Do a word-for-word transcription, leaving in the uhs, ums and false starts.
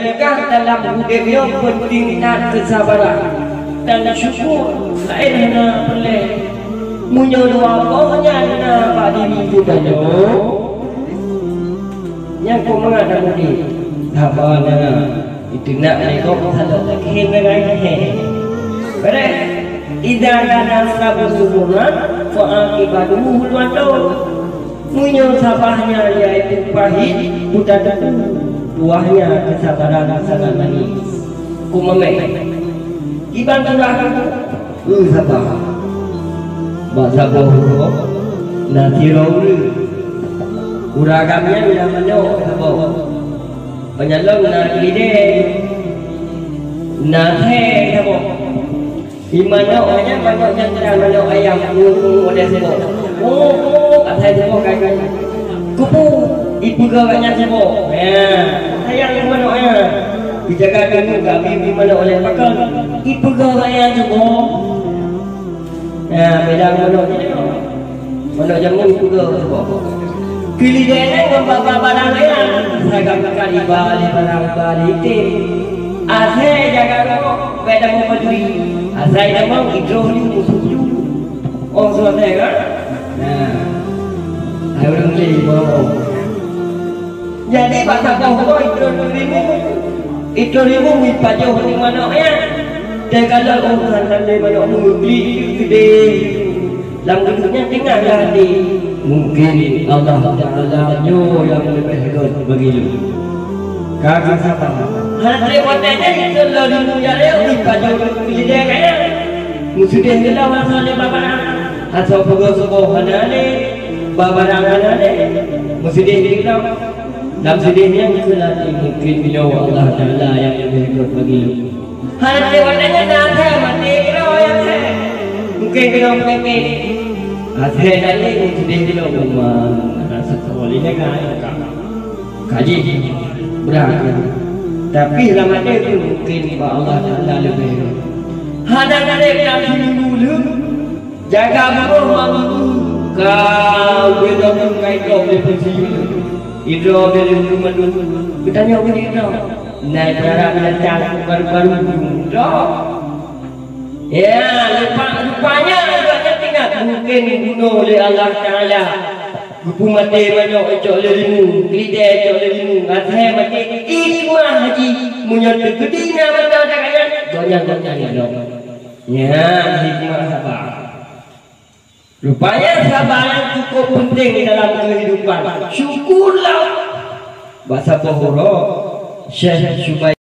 Peugah dalam udeb nyoe peunteng that keusabaran dan syukur laén hana peureulée. Meunyoe dua boh nyan na bak diri geutanyoe, nyang keu mangat dan udeb, haba na iteunak lé gob salok lakée ngon lakée. Beureh, idza kana sabru murran fa aqibatuhu hulwatun. Meunyoe sabah nyan yaitu pahit, buta teupeu, buahnya keusabaran sangat manis. Kumamé, kiban tulah kaku, eu sabah. Bak saboh uroe, na sidroe ureuëng. Ureuëng agam nyan na manok saboh. Panyalong na keulidée, na thée saboh. Di manok nyan, manok jantan, manok ayam, ngeu-ngeu watée saboh. Oh, oh, asai saboh kai-kai. Kupu, ipeugah gobnyan saboh. Ya, sayang manok nyan. Dijaga keu ngeu, ka bi manok oleh pakon. Ipeugah gobnyan saboh. Ya, beda manok nyan. Manok jameun peugah saboh. Keulidée nyan ngon babah barang laén, seragam kali bali barang bali item. Asai jaga rumoh, bék tamong paduli. Asai tamong idroh di musoh ju. Oh, selesai kan? Nah. Hai ureuëng lé boh. Jadi bak saboh uroe idroh ribu, idroh ribu ipajoh di manok nyan. Teukalon oh, hana lé manok meugli keudeh. Lam geuduek nyan teungoh lam até, mungken Allah Taala nyoe nyang leubeh rhot bagi lôn. Ka geusabar. Hana treb watée nyan ikheun lom di mulia lé, ipajoh keulidée kaya. Meuseudeh geulah hana lé babah. Asoe peugah saboh hana lé, babah hana lé. Meuseudeh geulah. Lam seudeh nyan keu lati mungken nyoe Allah Taala nyang leubeh rhot bagi lôn. Hana lewat nyan dah asai maté keudroe nyang asai. Mungken keudroe peunyakét. Asai tadi meuseudeh keudroe rumah. Rasa sekolah ini kan. Kaji. Berat. Tapi lam até tu mungken bak Allah Taala leubeh rhot. Hana treb lam sileumbu leuem. Jaga bumoe manggu ka ubé doh kai gob lé peusiyueng. Idroe bée lé mandum. Geutanyoe ubé idroe. Nai peurara binatang baru-baru idroe. Ya, lupa, rupanya agaknya ingat mungken bunoe lé Allah Taala. Geupeumaté manok icok lé rimu, keulidée icok lé rimu, asai maté hikmah haji. Meunyoe teukeudi na mata takayang, gobnyan gobnyan idroe. Nyan hikmah sabar. Rupanya sabar nyan cukup penting dalam kehidupan. Syukurlah. Bak saboh uroe, Syekh Syubai